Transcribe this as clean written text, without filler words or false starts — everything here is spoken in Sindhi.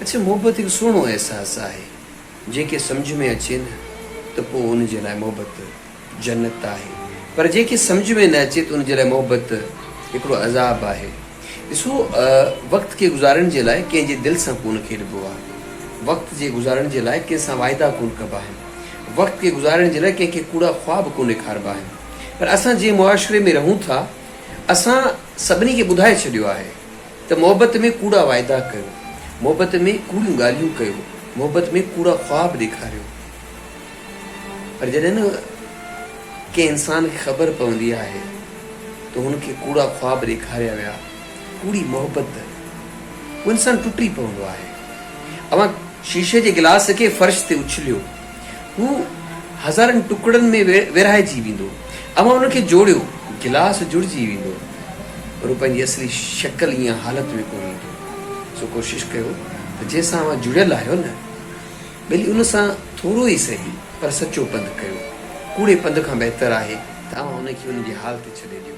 اڇا محبت هڪ سهڻو احساس آهي، جنهن کي سمجهه ۾ اچي نه ته پوء ان جي لاء محبت جنت آهي، پر جنهن کي سمجهه ۾ نه اچي ته ان جي لاء محبت هڪڙو عذاب آهي. ڏسو وقت کي گذارڻ جي لاء ڪنهن جي دل سان ڪونه کيڏبو آهي، وقت جي گذارڻ جي لاء ڪنهن سان واعدا ڪونه ڪبا آهن، وقت کي گذارڻ جي لاء ڪنهن کي ڪوڙا خواب ڪونه ڏيکاربا آهن، پر اسان جنهن معاشري ۾ رهون ٿا اسان سڀني کي ٻڌائي ڇڏيو آهي ته محبت ۾ ڪوڙا واعدا ڪيو، محبت ۾ ڪوڙيون ڳالهيون ڪيو، محبت ۾ ڪوڙا خواب ڏيکاريو. پر جڏهن نه ڪنهن انسان کي خبر پوندي آهي ته هن کي ڪوڙا خواب ڏيکاريا ويا، ڪوڙي محبت، اهو انسان ٽٽي پوندو آهي. اوهان شيشي جي گلاس کي فرش تي اڇليو، هو هزارن ٽڪڙن ۾ ورهائجي ويندو. اوهان ان کي جوڙيو، گلاس جڙجي ويندو، پر هو پنهنجي اصلي شڪل يا حالت ۾ ڪونه ايندو. سو ڪوشش ڪيو ته جنهن سان اوهان جڙيل آهيو نه، ڀلي ان سان ٿورو ئي سهي، پر سچو پنڌ ڪيو. ڪوڙي پنڌ کان بهتر آهي ته اوهان ان کي ان جي حال تي ڇڏي ڏيو.